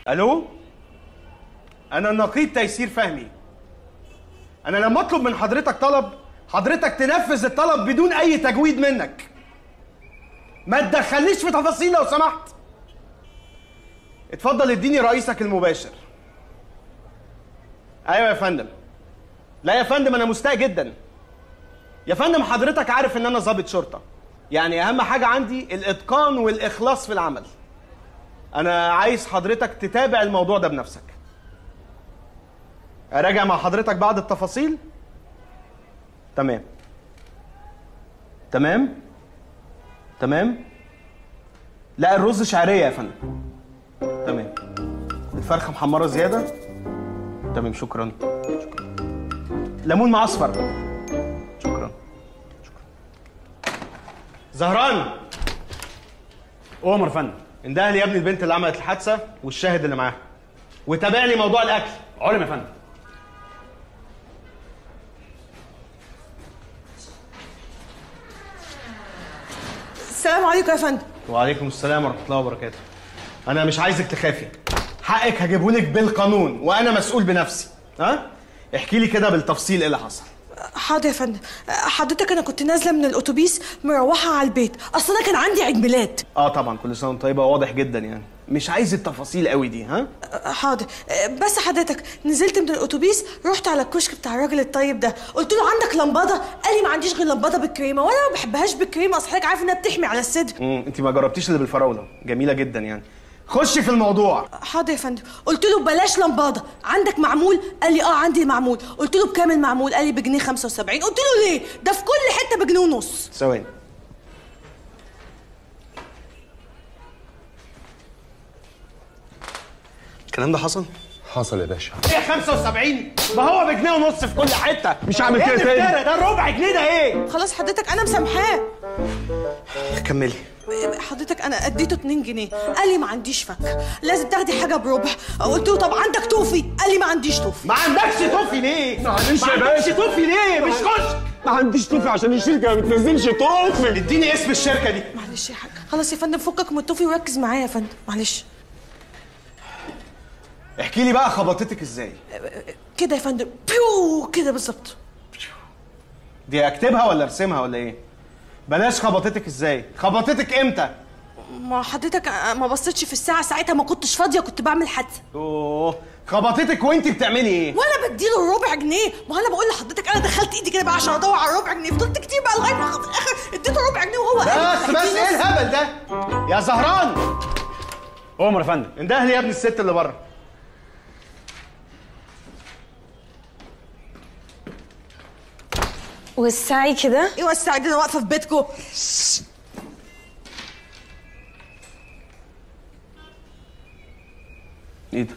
الو، انا النقيب تيسير فهمي. انا لما اطلب من حضرتك طلب، حضرتك تنفذ الطلب بدون اي تجويد منك. ما تدخلنيش في تفاصيل لو سمحت. اتفضل اديني رئيسك المباشر. ايوه يا فندم. لا يا فندم انا مستاء جدا. يا فندم حضرتك عارف ان انا ضابط شرطه، يعني اهم حاجة عندي الاتقان والاخلاص في العمل. انا عايز حضرتك تتابع الموضوع ده بنفسك. اراجع مع حضرتك بعض التفاصيل. تمام تمام تمام. لا الرز شعرية يا فندم. تمام. الفرخه محمرة زيادة. تمام شكرا شكرا. ليمون معصفر. شكرا شكرا. زهران. أمر فندم. انده لي يا ابني البنت اللي عملت الحادثة والشاهد اللي معاها، وتابع لي موضوع الاكل. علم يا فندم. السلام عليكم يا فندم. وعليكم السلام ورحمة الله وبركاته. انا مش عايزك تخافي، حقك هجيبهولك بالقانون وانا مسؤول بنفسي. ها؟ احكي لي كده بالتفصيل ايه اللي حصل. حاضر يا فندم. حضرتك انا كنت نازله من الاتوبيس مروحة على البيت، اصل انا كان عندي عيد ميلاد. اه طبعا كل سنة وانت طيبة، واضح جدا يعني. مش عايز التفاصيل قوي دي. ها؟ حاضر. بس حضرتك نزلت من الاتوبيس رحت على الكشك بتاع الراجل الطيب ده، قلت له عندك لمبادة؟ قال لي ما عنديش غير لمبادة بالكريمه، وانا ما بحبهاش بالكريمه، اصل حضرتك عارف انها بتحمي على الصدر. انت ما جربتيش اللي بالفراوله؟ جميلة جدا يعني. خشي في الموضوع. حاضر يا فندم. قلت له بلاش لمبادة، عندك معمول؟ قال لي اه عندي معمول. قلت له بكام المعمول؟ قال لي بجنيه 75. قلت له ليه؟ ده في كل حتة بجنيه ونص. ثواني. الكلام ده حصل؟ حصل يا باشا. ايه 75؟ ما هو بجنيه ونص في كل حتة. مش هعمل كده تاني. ده الربع جنيه ده ايه؟ خلاص حضرتك انا مسامحاه. كملي. حضرتك انا اديته 2 جنيه، قال لي ما عنديش فك، لازم تاخدي حاجة بربع. قلت له طب عندك توفي؟ قال لي ما عنديش توفي. ما عندكش توفي ليه؟ معلش ما يا عندكش باشا. توفي ليه؟ مش كشك. ما عنديش توفي عشان الشركة ما بتنزلش توفي. اديني اسم الشركة دي. معلش يا حاج. خلاص يا فندم فكك من التوفي وركز معايا يا فندم، معلش. احكي لي بقى خبطتك ازاي؟ كده يا فندم، بيو كده بالظبط. دي اكتبها ولا ارسمها ولا ايه؟ بلاش خبطتك ازاي، خبطتك امتى؟ ما حضرتك ما بصيتش في الساعة ساعتها، ما كنتش فاضية، كنت بعمل حادثة. اوه، خبطتك وانت بتعملي ايه؟ وانا بديله الربع جنيه، ما انا بقول لحضرتك انا دخلت ايدي كده بقى عشان ادور على الربع جنيه، فضلت كتير بقى لغاية ما في الاخر اديته ربع جنيه وهو قال بس بس ايه الهبل ده؟ يا زهران. أمر يا فندم. انده لي يا ابني الست اللي بره. وسعي كده. ايه وسعي دي؟ انا واقفة في بيتكم. ايه ده؟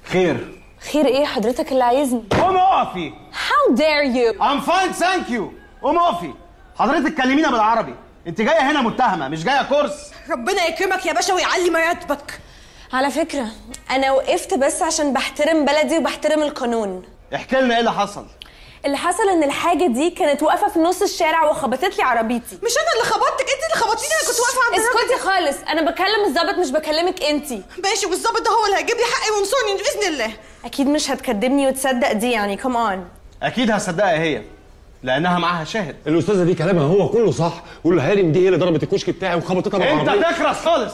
خير؟ خير ايه حضرتك اللي عايزني؟ قوم اقفي. How dare you? I'm fine thank you. قوم اقفي. حضرتك كلمينا بالعربي، انت جاية هنا متهمه مش جاية كورس. ربنا يكرمك يا باشا ويعلي مراتبك. على فكرة انا وقفت بس عشان بحترم بلدي وبحترم القانون. احكي لنا ايه اللي حصل؟ اللي حصل ان الحاجة دي كانت واقفة في نص الشارع وخبطت لي عربيتي. مش انا اللي خبطتك، انت اللي خبطتيني، انا كنت واقفة عند الراجل. اسكتي خالص، انا بكلم الظابط مش بكلمك انت. ماشي، والظابط ده هو اللي هيجيب لي حقي وينصرني باذن الله. اكيد مش هتكدبني وتصدق دي يعني، come on. اكيد هصدقها هي لانها معاها شاهد. الاستاذة دي كلامها هو كله صح، والهارم دي هي اللي ضربت الكشك بتاعي وخبطتها بالعربية. انت تخرس خالص.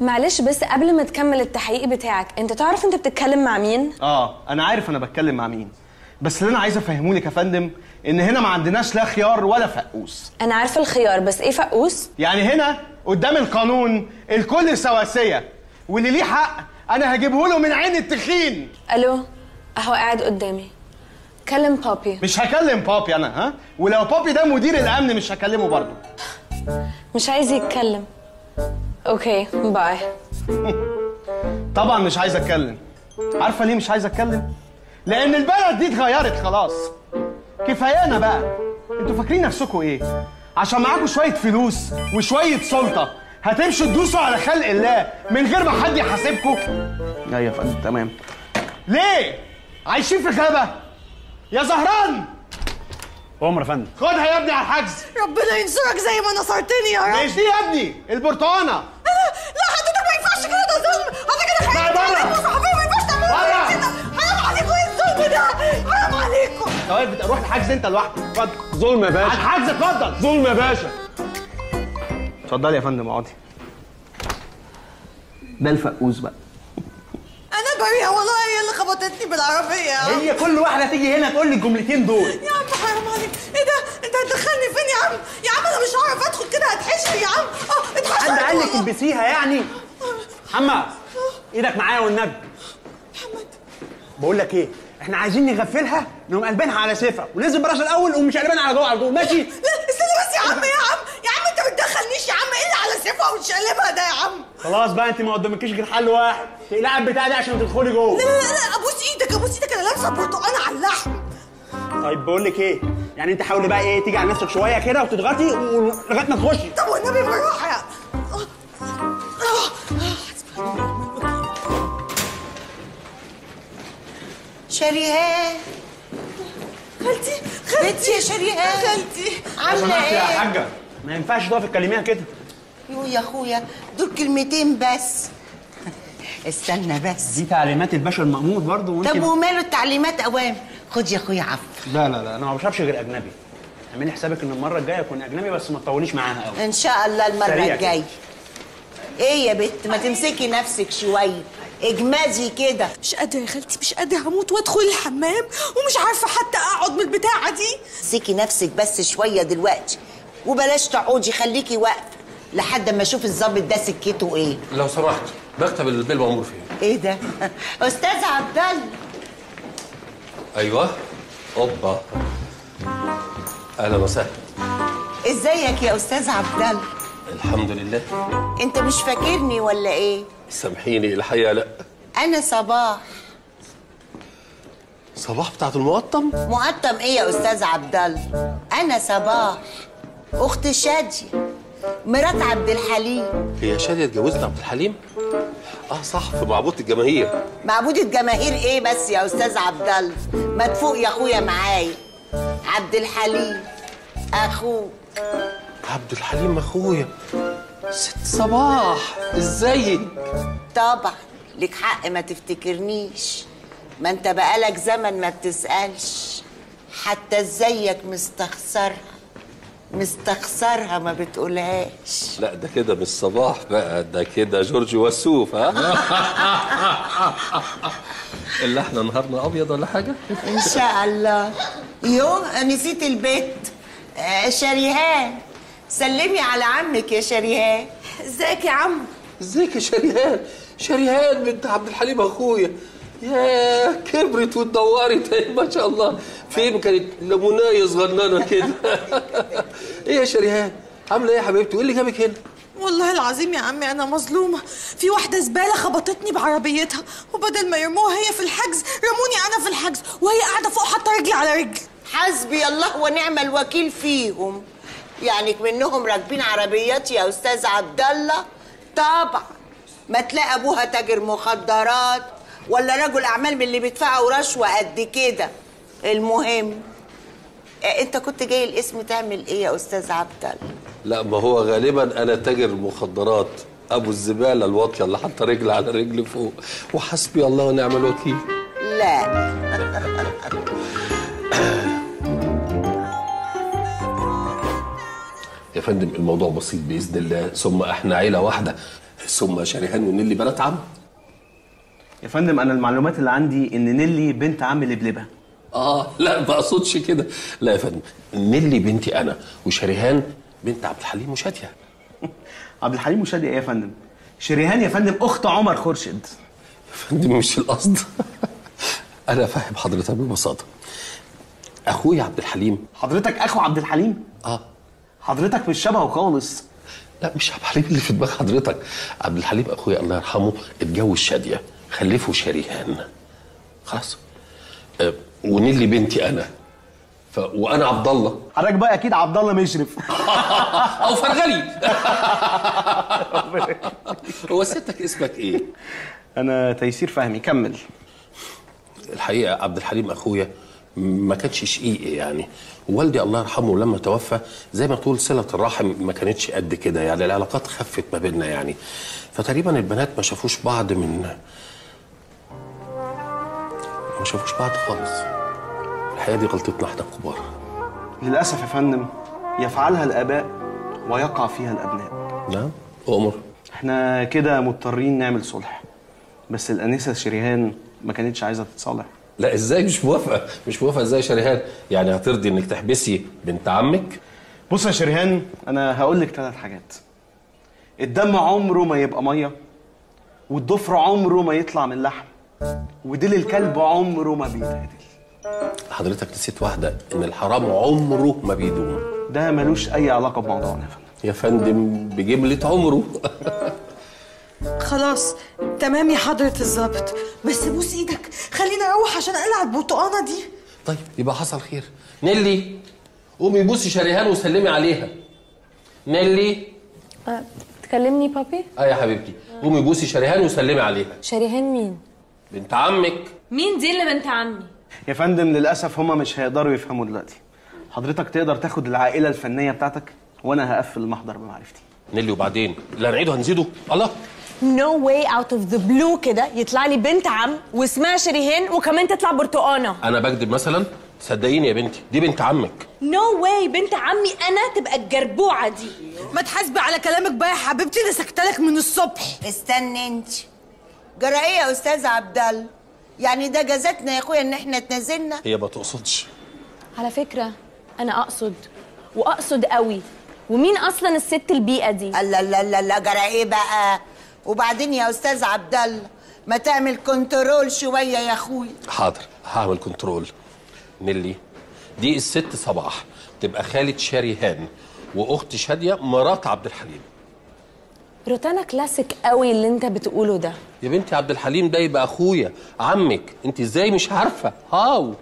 معلش بس قبل ما تكمل التحقيق بتاعك، انت تعرف انت بتتكلم مع مين؟ اه انا عارف انا بتكلم مع مين، بس اللي انا عايز افهمه لك يا فندم ان هنا ما عندناش لا خيار ولا فقوس. انا عارفه الخيار، بس ايه فقوس؟ يعني هنا قدام القانون الكل سواسية، واللي ليه حق انا هجيبه له من عين التخين. الو، اهو قاعد قدامي. كلم بابي. مش هكلم بابي انا. ها؟ ولو بابي ده مدير الامن مش هكلمه برضه. مش عايز يتكلم. okay bye. طبعا مش عايز اتكلم. عارفه ليه مش عايز اتكلم؟ لأن البلد دي اتغيرت خلاص. كفايانا بقى. انتوا فاكرين نفسكوا ايه؟ عشان معاكوا شوية فلوس وشوية سلطة هتمشوا تدوسوا على خلق الله من غير ما حد يحاسبكوا؟ ايوه يا فندم تمام. ليه؟ عايشين في غابة؟ يا زهران. أمر يا فندم. خدها يا ابني على الحجز. ربنا ينصرك زي ما نصرتني يا رب. مش دي يا ابني، البرتقانة. لا حضرتك ما ينفعش كده، ده ظلم. حضرتك انا خايف. واقف روح الحجز انت لوحدك. اتفضل. ظلم يا باشا. على الحجز اتفضل. ظلم يا باشا. اتفضلي يا فندم اقعدي. ده الفقوس بقى. انا بريئة والله، هي اللي خبطتني بالعربية. هي كل واحدة تيجي هنا تقول لي الجملتين دول. يا عم حرام عليك، ايه ده؟ انت هتدخلني فين يا عم؟ يا عم انا مش هعرف ادخل كده، هتحشر يا عم. اتحشرت. حد قال لك البسيها يعني؟ محمد ايدك معايا والنبي. محمد بقول لك ايه، احنا عايزين نغفلها، نقوم قلبينها على سيفها وننزل براس الاول ومش قلبينها على جوه على طول، ماشي؟ لا استنى بس يا عم، يا عم يا عم انت ما تدخلنيش يا عم، ايه اللي على سيفها وتشقلبها ده يا عم؟ خلاص بقى انت ما قدامكيش غير حل واحد، تقلعي البتاع دي عشان تدخلي جوه. لا لا لا ابوس ايدك ابوس ايدك، انا لابسه برتقانه على اللحم. طيب بقول لك ايه، يعني انت حاولي بقى ايه تيجي على نفسك شوية كده وتضغطي لغاية ما تخشي. طب والنبي بالراحة يا شريهان. خالتي خالتي بنتي يا شريهان. خالتي عامله ايه يا حاجة؟ ما ينفعش تقفي تكلميها كده. يو يا اخويا دول كلمتين بس. استنى بس، دي تعليمات الباشا المأمور برضه. وانت طب وماله التعليمات اوام؟ خد يا اخويا عفو. لا لا لا انا ما بشربش غير اجنبي. اعملي حسابك ان المرة الجاية اكون اجنبي، بس ما تطوليش معاها قوي. ان شاء الله المرة الجاية. ايه يا بت ما تمسكي نفسك شوية، اجمدي كده. مش قادرة يا خالتي مش قادرة، هموت وادخل الحمام ومش عارفة حتى اقعد من البتاعة دي. امسكي نفسك بس شوية دلوقتي وبلاش تقعدي، خليكي واقفة لحد ما اشوف الظابط ده سكته ايه. لو سمحت مكتب البيه المأمور فين؟ ايه ده؟ استاذ عبد الله. ايوه اوبا، اهلا وسهلا. ازيك يا استاذ عبد الله؟ الحمد لله. انت مش فاكرني ولا ايه؟ سامحيني الحقيقة لا. انا صباح. صباح بتاعت المقطم؟ مقطم ايه يا استاذ عبد الله؟ انا صباح اخت شاديه مرات عبد الحليم. هي شاديه اتجوزت عبد الحليم؟ اه صح، في معبود الجماهير. معبود الجماهير ايه بس يا استاذ عبد الله؟ ما تفوق يا اخويا معايا. عبد الحليم اخوك. عبد الحليم اخويا. ست صباح ازيك؟ طبعا لك حق ما تفتكرنيش، ما انت بقالك زمن ما بتسألش، حتى ازيك مستخسرها مستخسرها ما بتقولهاش. لا ده كده مش صباح بقى، ده كده جورج وسوف. ها اللي احنا نهارنا ابيض ولا حاجة؟ ان شاء الله. يوم نسيت البيت. شريهان سلمي على عمك يا شريهان. ازيك يا عم؟ ازيك يا شريهان؟ شريهان بنت عبد الحليم اخويا، يا كبرت واتدورت ما شاء الله. فين كانت ليمونايه صغننه كده. ايه يا شريهان عامله ايه يا حبيبتي؟ وايه اللي جابك هنا؟ والله العظيم يا عمي انا مظلومة، في واحدة زبالة خبطتني بعربيتها، وبدل ما يرموها هي في الحجز رموني انا في الحجز، وهي قاعدة فوق حاطه رجلي على رجل. حسبي الله ونعم الوكيل فيهم، يعني منهم راكبين عربيات يا استاذ عبد الله. طبعا ما تلاقي ابوها تاجر مخدرات ولا رجل اعمال من اللي بيدفعوا رشوة قد كده. المهم انت كنت جاي القسم تعمل ايه يا استاذ عبد الله؟ لا ما هو غالبا انا تاجر مخدرات، ابو الزبالة الواطيه اللي حاطه رجل على رجل فوق، وحسبي الله ونعم الوكيل. لا يا فندم الموضوع بسيط باذن الله، ثم احنا عيله واحدة، ثم شريهان ونيلي بنات عم. يا فندم انا المعلومات اللي عندي ان نيلي بنت عم لبلبه. لا ما اقصدش كده، لا يا فندم نيلي بنتي انا، وشريهان بنت عبد الحليم وشاديه. عبد الحليم وشاديه ايه يا فندم؟ شريهان يا فندم اخت عمر خورشيد. يا فندم مش القصد. انا فاهم حضرتك ببساطة. اخويا عبد الحليم. حضرتك اخو عبد الحليم؟ اه. حضرتك مش شبهه خالص. لا مش عبد الحليم اللي في دماغ حضرتك. عبد الحليم اخويا الله يرحمه اتجوز شاديه، خلفه شريهان. خلاص. ونيلي بنتي انا. وانا عبد الله. حضرتك بقى اكيد عبد الله مشرف. او فرغلي. هو ستك اسمك ايه؟ انا تيسير فهمي. كمل. الحقيقة عبد الحليم اخويا ما كانش شقيقي يعني، والدي الله يرحمه لما توفى زي ما تقول صله الرحم ما كانتش قد كده يعني، العلاقات خفت ما بيننا يعني، فتقريبا البنات ما شافوش بعض من ما شافوش بعض خالص. الحقيقة دي غلطتنا احنا الكبار. للاسف يا فندم يفعلها الاباء ويقع فيها الابناء. نعم أؤمر. احنا كده مضطرين نعمل صلح، بس الانسة شريهان ما كانتش عايزه تتصالح. لا ازاي مش موافقة؟ مش موافقة ازاي يا شريهان؟ يعني هترضي انك تحبسي بنت عمك؟ بص يا شريهان، انا هقول لك 3 حاجات. الدم عمره ما يبقى مية، والضفر عمره ما يطلع من لحم، وديل الكلب عمره ما بيتعدل. حضرتك نسيت واحدة، ان الحرام عمره ما بيدوم. ده ملوش اي علاقة بموضوعنا يا فندم. يا فندم بجملة عمره. خلاص تمام يا حضرة الظابط، بس بوس ايدك خليني اروح عشان اقلع البرتقانه دي. طيب يبقى حصل خير. نيلي قومي بوسي شريهان وسلمي عليها. نيلي. تكلمني بابي؟ اه يا حبيبتي، قومي بوسي شريهان وسلمي عليها. شريهان مين؟ بنت عمك. مين دي اللي بنت عمي؟ يا فندم للاسف هما مش هيقدروا يفهموا دلوقتي. حضرتك تقدر تاخد العائلة الفنية بتاعتك وانا هقفل المحضر بمعرفتي. نيلي وبعدين اللي هنعيده هنزيده. الله. No way out of the blue كده يطلع لي بنت عم واسمها شريهان وكمان تطلع برتقانه. انا بكذب مثلا؟ صدقيني يا بنتي دي بنت عمك. No way بنت عمي انا تبقى الجربوعه دي. ما تحاسبي على كلامك بقى يا حبيبتي، انا سكتلك من الصبح. استني انت، جرى ايه يا استاذ عبد الله؟ يعني ده جازتنا يا اخويا ان احنا اتنازلنا؟ هي ما تقصدش. على فكرة انا اقصد، واقصد قوي. ومين اصلا الست البيئة دي؟ لا لا لا لا، جرى ايه بقى؟ وبعدين يا استاذ عبد الله ما تعمل control شوية يا اخويا. حاضر هعمل control. نيلي دي الست صباح، تبقى خالة شريهان واخت شاديه مرات عبد الحليم. روتانا كلاسيك قوي اللي انت بتقوله ده. يا بنتي عبد الحليم ده يبقى اخويا عمك، انت ازاي مش عارفه؟ how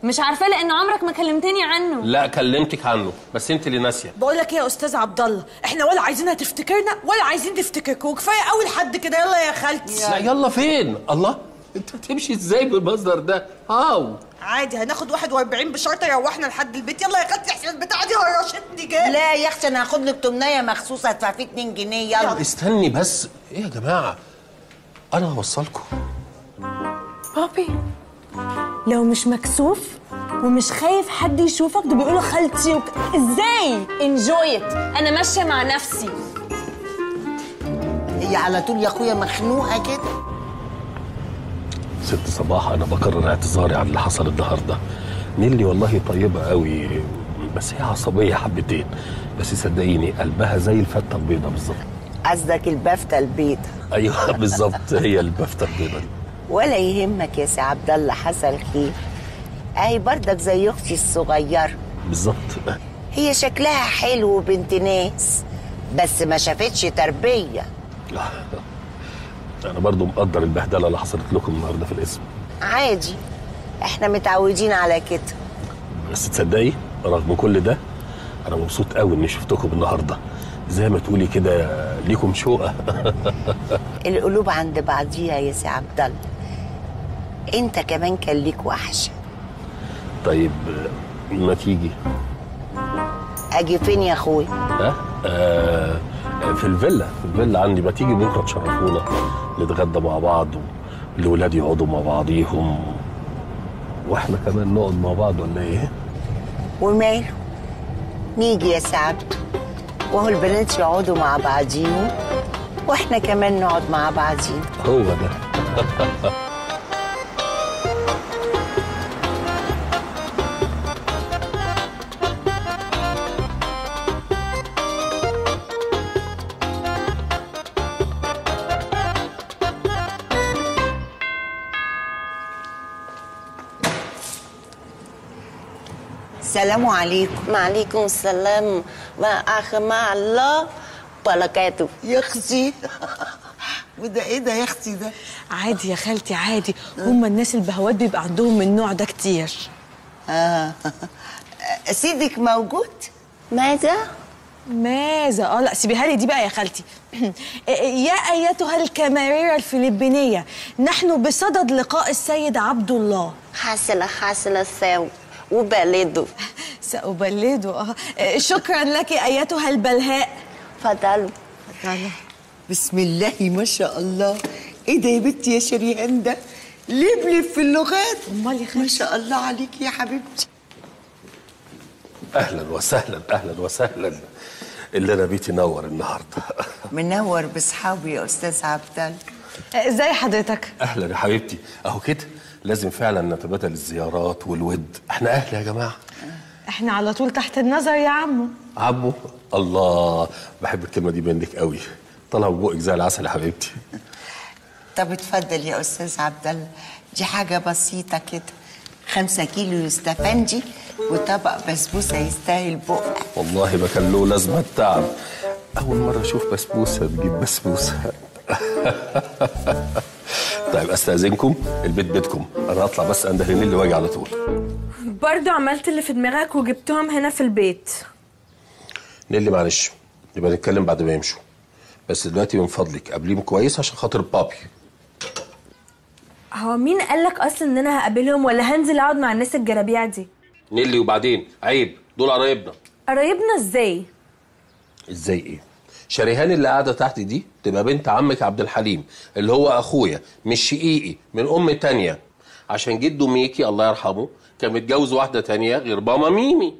مش عارفه لان عمرك ما كلمتني عنه. لا كلمتك عنه بس انت اللي ناسيه. بقول لك ايه يا استاذ عبد الله، احنا ولا عايزينها تفتكرنا ولا عايزين تفتكرك، وكفاية قوي لحد كده. يلا يا خالتي. لا يلا فين؟ الله انت هتمشي ازاي بالمصدر ده؟ how عادي هناخد 41 بشرطه يروحنا لحد البيت. يلا يا خالتي احسن البتاعه دي هرشتني جامد. لا يا اختي انا هاخد لك تمنية مخصوص هدفع فيه 2 جنيه. يلا استني بس. ايه يا جماعة انا هوصلكم. بابي لو مش مكسوف ومش خايف حد يشوفك، ده بيقولوا خالتي ازاي؟ enjoy it. انا ماشية مع نفسي. هي على طول يا اخويا مخنوقه كده. ست صباح انا بكرر اعتذاري عن اللي حصل النهارده. نيلي والله طيبة قوي بس هي عصبية حبتين، بس صدقيني قلبها زي الفته البيضة بالظبط. قصدك البفته البيضة؟ ايوه بالظبط هي البفته البيضة دي. ولا يهمك يا سي عبد الله، حصل خير. اهي بردك زي اختي الصغيرة بالظبط. هي شكلها حلو وبنت ناس بس ما شافتش تربيه. انا برضو مقدر البهدله اللي حصلت لكم النهارده في القسم. عادي احنا متعودين على كده. بس تصدقي رغم كل ده انا مبسوط قوي اني شفتكم النهارده، زي ما تقولي كده ليكم شوقه. القلوب عند بعضيها يا سي عبد الله. انت كمان كان ليك وحشة. طيب ما تيجي. اجي فين يا اخويا؟ ها؟ في الفيلا، في الفيلا عندي. ما تيجي بكره تشرفونا نتغدى مع بعض والولاد يقعدوا مع بعضيهم واحنا كمان نقعد مع بعض، ولا ايه؟ وماله؟ نيجي يا سي عبده، وهو البنات يقعدوا مع بعضيهم واحنا كمان نقعد مع بعضينا. هو ده. السلام عليكم. وعليكم السلام ورحمة الله وبركاته. يا اختي وده ايه ده يا اختي ده؟ عادي يا خالتي عادي، هما الناس البهوات بيبقى عندهم من النوع ده كتير. سيدك موجود؟ ماذا؟ ماذا؟ لا سيبيها لي دي بقى يا خالتي. يا ايتها الكاميريرا الفلبينيه، نحن بصدد لقاء السيد عبد الله. حصل حصل ساو وبلده. سأبلده. شكرا لك ايتها البلهاء. اتفضلوا. بسم الله ما شاء الله، ايه ده يا بنتي يا شريهان ده؟ لبلب في اللغات. امال يا خالتي ما شاء الله عليكي يا حبيبتي. اهلا وسهلا، اهلا وسهلا. اللي انا بيتي نور النهارده. منور باصحابي يا استاذ عبد الله. ازاي حضرتك؟ اهلا يا حبيبتي. اهو كده لازم فعلا نتبادل الزيارات والود، احنا اهل يا جماعة. احنا على طول تحت النظر يا عمو. عمو؟ الله، بحب الكلمة دي منك قوي، طالعه من بقك زي العسل يا حبيبتي. طب اتفضل يا استاذ عبد الله، دي حاجة بسيطة كده، 5 كيلو يستفندي وطبق بسبوسه يستاهل بقك. والله ما كان له لازمه التعب، اول مرة اشوف بسبوسه تجيب بسبوسه. طيب استاذنكم، البيت بيتكم، انا هطلع بس انده لنيلي واجي على طول. برضه عملت اللي في دماغك وجبتهم هنا في البيت. نيلي معلش، نبقى نتكلم بعد ما يمشوا، بس دلوقتي من فضلك قابليهم كويس عشان خاطر بابي. هو مين قالك اصلا ان انا هقابلهم ولا هنزل اقعد مع الناس الجرابيع دي؟ نيلي وبعدين عيب، دول قرايبنا. قرايبنا ازاي؟ ازاي ايه؟ شريهان اللي قاعدة تحت دي تبقى بنت عمك عبد الحليم اللي هو اخويا، مش شقيقي، من ام تانية، عشان جده ميكي الله يرحمه كان متجوز واحدة تانية غير ماما ميمي.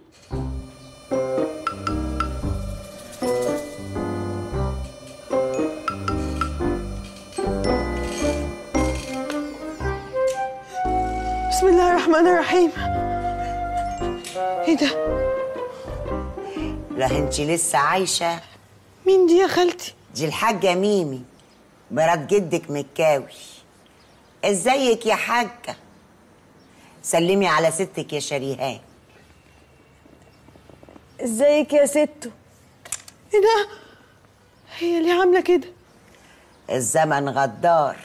بسم الله الرحمن الرحيم. ايه ده؟ لا انت لسه عايشه؟ مين دي يا خالتي؟ دي الحاجة ميمي مرات جدك مكاوي. ازيك يا حاجة؟ سلمي على ستك يا شريهان. ازيك يا ستو؟ ايه ده؟ هي ليه عامله كده؟ الزمن غدار،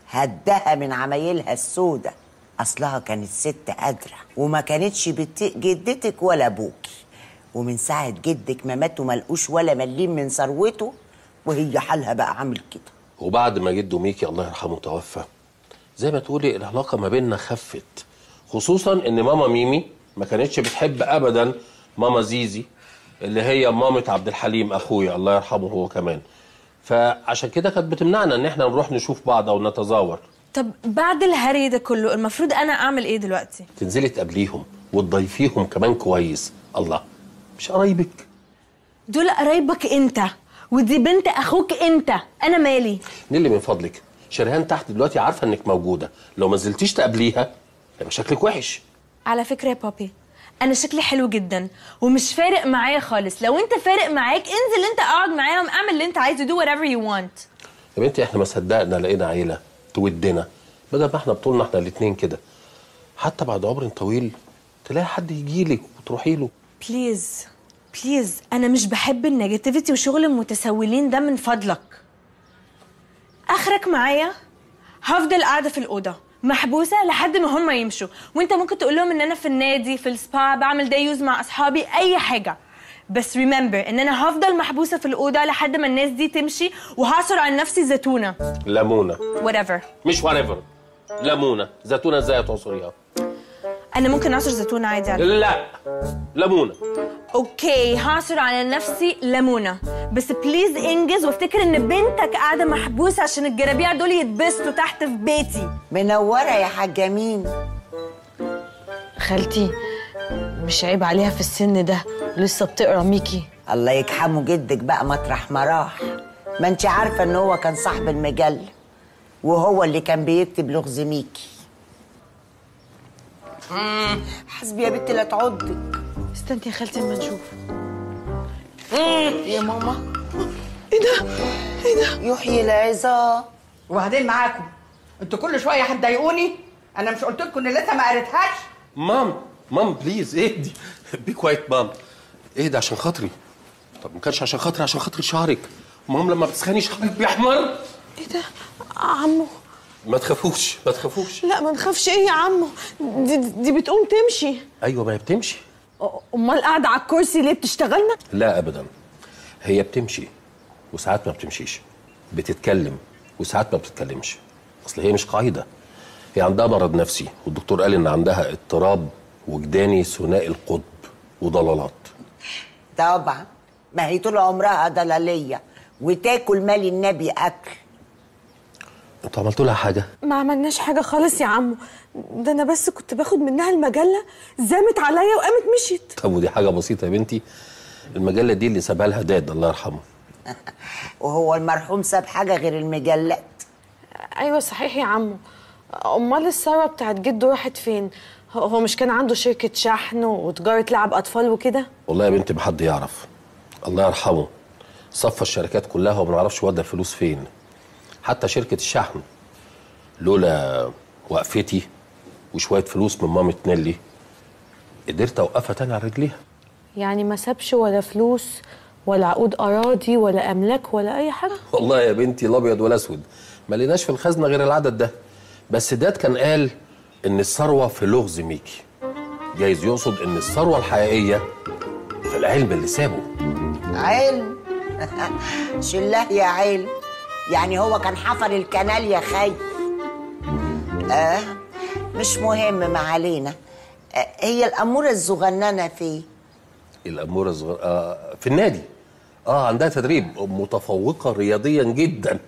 هدها من عمايلها السودة. اصلها كانت ست قادرة وما كانتش بتطيق جدتك ولا ابوكي، ومن ساعة جدك ما مات وما لقوش ولا مليم من ثروته وهي حالها بقى عامل كده. وبعد ما جده ميكي الله يرحمه توفى، زي ما تقولي العلاقة ما بيننا خفت، خصوصا ان ماما ميمي ما كانتش بتحب ابدا ماما زيزي اللي هي مامة عبد الحليم اخويا الله يرحمه هو كمان، فعشان كده كانت بتمنعنا ان احنا نروح نشوف بعض او نتزاور. طب بعد الهري ده كله المفروض انا اعمل ايه دلوقتي؟ تنزلي تقابليهم وتضيفيهم كمان كويس. الله، مش قرايبك دول؟ قرايبك انت، ودي بنت اخوك انت، انا مالي؟ نيلي من فضلك، شريهان تحت دلوقتي عارفه انك موجودة، لو ما نزلتيش تقابليها يبقى شكلك وحش. على فكرة يا بابي انا شكلي حلو جدا ومش فارق معايا خالص. لو انت فارق معاك انزل انت اقعد معاهم، اعمل اللي انت عايزه، do whatever you want. يا بنتي احنا ما صدقنا لقينا عيله تودنا، بدل ما احنا بطولنا احنا الاثنين كده، حتى بعد عمر طويل تلاقي حد يجيلك وتروحي له. please please، انا مش بحب ال negativity وشغل المتسولين ده، من فضلك. اخرك معايا هفضل قاعدة في الاوضة محبوسة لحد ما هم يمشوا، وانت ممكن تقول لهم ان انا في النادي، في السبا، بعمل day use مع اصحابي، اي حاجة، بس remember ان انا هفضل محبوسة في الاوضة لحد ما الناس دي تمشي، وهعصر على نفسي زيتونه، ليمونه، whatever. مش whatever، ليمونه، زيتونه ازاي هتعصريها؟ انا ممكن اعصر زيتونه عادي على. لا ليمونه. okay هعصر على نفسي ليمونه، بس please انجز وافتكر ان بنتك قاعدة محبوسة عشان الجرابيع دول يتبسطوا تحت في بيتي. منورة يا حاجة مين. خالتي مش عيب عليها في السن ده لسه بتقرا ميكي؟ الله يجحمه جدك بقى مطرح ما راح، ما انت عارفه ان هو كان صاحب المجلة وهو اللي كان بيكتب لغز ميكي. حسبي يا بنتي لا تعضك. استني يا خالتي اما نشوف. يا ماما ايه ده؟ ايه ده؟ يحيي العظام. وبعدين معاكم انتوا كل شوية هتضايقوني، انا مش قلت لكم ان لسه ما قريتهاش؟ mom mom please اهدي، be quiet mom، اهدي عشان خاطري. طب ما كانش عشان خاطري، عشان خاطر شعرك. mom لما بتسخني شعرك بيحمر. ايه ده عمو؟ ما تخافوش ما تخافوش. لا ما نخافش. ايه يا عمو؟ دي بتقوم تمشي. ايوه ما هي بتمشي. امال قاعدة على الكرسي ليه؟ بتشتغلنا؟ لا ابدا، هي بتمشي وساعات ما بتمشيش، بتتكلم وساعات ما بتتكلمش، اصل هي مش قاعدة، هي عندها مرض نفسي والدكتور قال ان عندها اضطراب وجداني ثنائي القطب وضلالات. طبعا ما هي طول عمرها ضلاليه وتاكل مال النبي اكل. انتوا عملتوا لها حاجة؟ ما عملناش حاجة خالص يا عمو، ده انا بس كنت باخد منها المجلة، زامت عليا وقامت مشيت. طب ودي حاجة بسيطة يا بنتي، المجلة دي اللي سابها لها داد الله يرحمه. وهو المرحوم ساب حاجة غير المجلات؟ ايوه صحيح يا عمو، امال الثروة بتاعت جده راحت فين؟ هو مش كان عنده شركة شحن وتجارة لعب اطفال وكده؟ والله يا بنتي ما حد يعرف، الله يرحمه صفى الشركات كلها وما نعرفش ودى الفلوس فين، حتى شركة الشحن لولا وقفتي وشوية فلوس من مامة نيلي قدرت اوقفها تاني على رجليها. يعني ما سابش ولا فلوس ولا عقود اراضي ولا املاك ولا اي حاجة؟ والله يا بنتي الابيض ولا اسود، ما لقيناش في الخزنة غير العدد ده. بس داد كان قال ان الثروة في لغز ميكي، جايز يقصد ان الثروة الحقيقية في العلم اللي سابه. علم؟ شله يا علم، يعني هو كان حفر الكنال يا خي. مش مهم، ما علينا. هي الأمورة الصغننة فين؟ الأمورة الصغننة في النادي. عندها تدريب، متفوقة رياضيا جدا.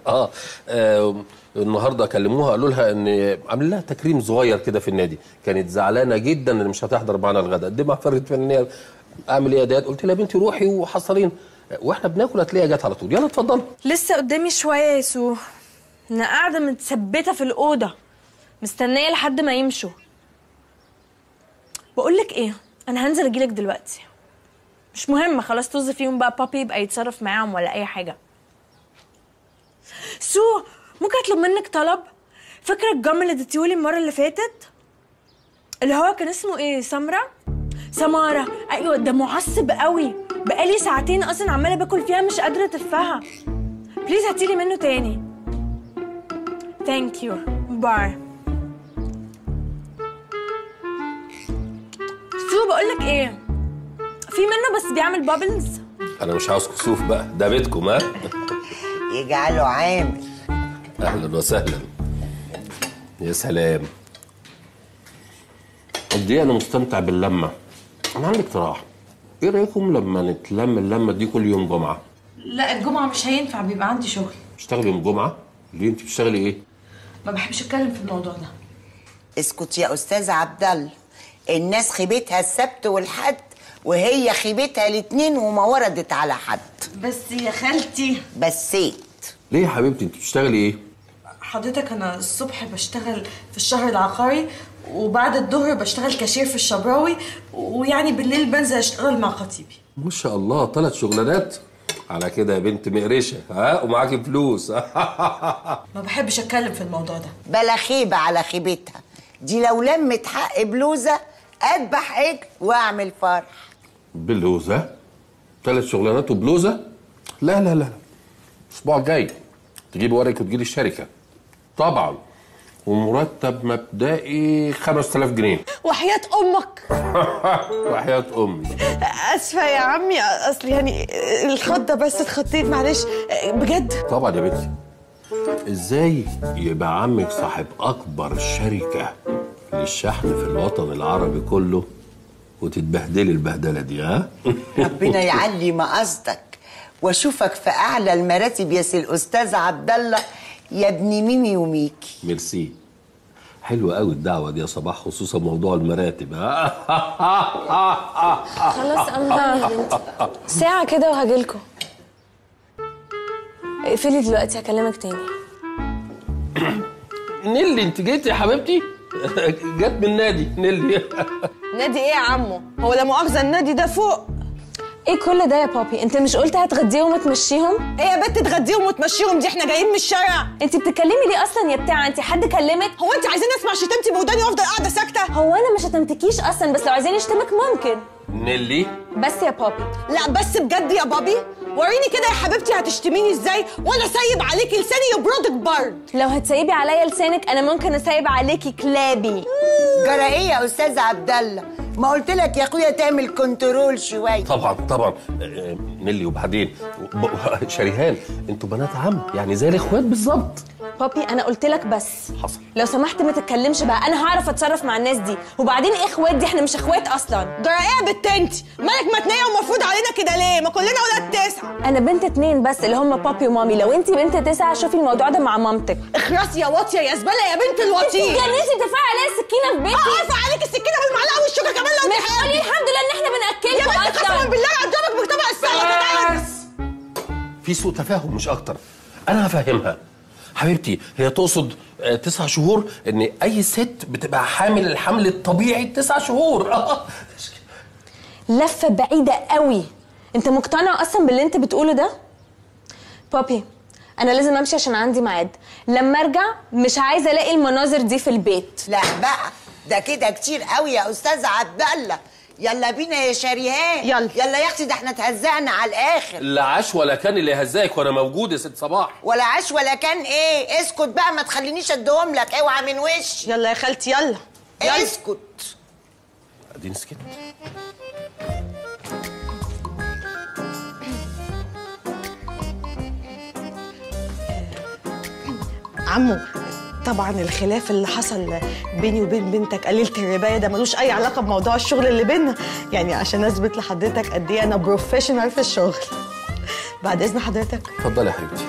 النهارده كلموها قالوا لها ان عاملين لها تكريم صغير كده في النادي، كانت زعلانة جدا ان مش هتحضر معانا الغداء. قدمها فرقة فنية. اعمل ايه يا داد؟ قلت لها يا بنتي روحي وحصلين واحنا بناكل هتلاقيها جت على طول. يلا اتفضلي. لسه قدامي شوية يا سو، انا قاعدة متثبته في الأوضة مستنيه لحد ما يمشوا. بقول لك ايه، انا هنزل اجيلك دلوقتي. مش مهم خلاص، طز فيهم بقى، بابي يبقى يتصرف معاهم ولا اي حاجة. سو ممكن اطلب منك طلب؟ فاكره ال gum اللي اديتيهولي المرة اللي فاتت، اللي هو كان اسمه ايه؟ سمرة؟ سماره. ايوه ده معصب قوي، بقالي ساعتين اصلا عماله باكل فيها مش قادرة اتفها. please هاتيلي منه تاني. thank you، bye. سو بقول لك ايه، في منه بس بيعمل bubbles. انا مش عاوز كسوف بقى، ده بيتكم. ها يجعله عامل. اهلا وسهلا. يا سلام قد ايه انا مستمتع باللمه. انا عندي اقتراح، ايه رايكم لما نتلم اللمة دي كل يوم جمعه؟ لا الجمعة مش هينفع، بيبقى عندي شغل. بتشتغلي يوم جمعه؟ ليه انت بتشتغلي ايه؟ ما بحبش اتكلم في الموضوع ده. اسكت يا استاذ عبد الله، الناس خيبتها السبت والحد وهي خيبتها الاثنين وما وردت على حد. بس يا خالتي. بسيت. ليه يا حبيبتي انت بتشتغلي ايه؟ حضرتك انا الصبح بشتغل في الشهر العقاري، وبعد الظهر بشتغل كاشير في الشبراوي، ويعني بالليل بنزل اشتغل مع خطيبي. ما شاء الله 3 شغلانات على كده يا بنت مقرشه. ها ومعاكي فلوس. ما بحبش اتكلم في الموضوع ده. بلا خيبه على خيبتها دي، لو لمت حق بلوزة اذبح عجل واعمل فرح. بلوزة؟ 3 شغلانات وبلوزه؟ لا لا لا، الاسبوع الجاي تجيبي ورقك وتجيلي الشركة طبعا، ومرتب مبدئي 5000 جنيه. وحياة امك. وحياة امي. اسفه يا عمي، اصل يعني الخضه بس اتخضيت، معلش بجد. طبعا يا بنتي، ازاي يبقى عمك صاحب اكبر شركة للشحن في الوطن العربي كله وتتبهدلي البهدله دي؟ ها؟ ربنا يعلي ما قصدك واشوفك في اعلى المراتب يا سي الاستاذ عبد الله يا ابن ميمي وميكي. ميرسي. حلوة قوي الدعوة دي يا صباح، خصوصا موضوع المراتب. خلاص انا يا بنتي ساعة كده وهجيلكوا. اقفلي دلوقتي هكلمك تاني. نيلي انت جيتي يا حبيبتي؟ جت من النادي نيلي. نادي ايه يا عمو؟ هو لا مؤاخذة النادي ده فوق. ايه كل ده يا بابي؟ انت مش قلت هتغديهم وتمشيهم؟ ايه يا بت تغديهم وتمشيهم دي؟ احنا جايين من الشارع. انت بتتكلمي ليه اصلا يا بتاعه؟ انت حد كلمك؟ هو انت عايزين اسمع شتمتي بوداني وافضل قاعدة ساكته؟ هو انا ما شتمتكيش اصلا، بس لو عايزين اشتمك ممكن. نيلي بس يا بابي. لا بس بجد يا بابي، وريني كده يا حبيبتي هتشتميني ازاي وانا سايب عليكي لساني يبردك برد. لو هتسيبي عليا لسانك انا ممكن اسيب عليكي كلابي. جرى ايه يا استاذ عبد الله؟ ما قلت لك يا اخويا تعمل control شوية. طبعا طبعا نيلي. وبعدين شريهان انتوا بنات عم، يعني زي الاخوات بالظبط. بابي انا قلت لك بس. حصل. لو سمحت ما تتكلمش بقى، انا هعرف اتصرف مع الناس دي. وبعدين ايه اخوات دي؟ احنا مش اخوات اصلا. جرى ايه يا بت انت؟ مالك متنيه ومفروض علينا كده ليه؟ ما كلنا ولاد 9. انا بنت 2 بس اللي هم بابي ومامي. لو انت بنت 9 شوفي الموضوع ده مع مامتك. اخرسي يا واطية يا زبالة يا بنت الوطيه. انت اتجننتي ترفعي عليا السكينة في بيتي؟ ارفع عليك السكينة والمعلقه والشوكه كمان لو تحبي. قولي الحمد لله ان احنا بناكلكم يا بنت، قسما بالله هضربك بطبق السلطة. بس في سوء تفاهم مش اكتر، انا هفهمها حبيبتي. هي تقصد 9 شهور، ان اي ست بتبقى حامل الحمل الطبيعي 9 شهور. لفه بعيدة قوي. انت مقتنع اصلا باللي انت بتقوله ده؟ بابي انا لازم امشي عشان عندي ميعاد، لما ارجع مش عايزه الاقي المناظر دي في البيت. لا بقى ده كده كتير قوي يا استاذ عبد الله. يلا بينا يا شريهان. يلا يلا يا اختي، ده احنا اتهزقنا على الاخر. لا عاش ولا كان اللي هزقك وانا موجود يا ست صباح. ولا عاش ولا كان ايه؟ اسكت بقى، ما تخلينيش اديهم لك، اوعى من وشي. يلا يا خالتي يلا. يلا اسكت. اديني سكت. عمو طبعا الخلاف اللي حصل بيني وبين بنتك قليلة الرباية ده ملوش أي علاقة بموضوع الشغل اللي بينا، يعني عشان أثبت لحضرتك قد إيه أنا professional في الشغل. بعد إذن حضرتك. اتفضلي يا حبيبتي.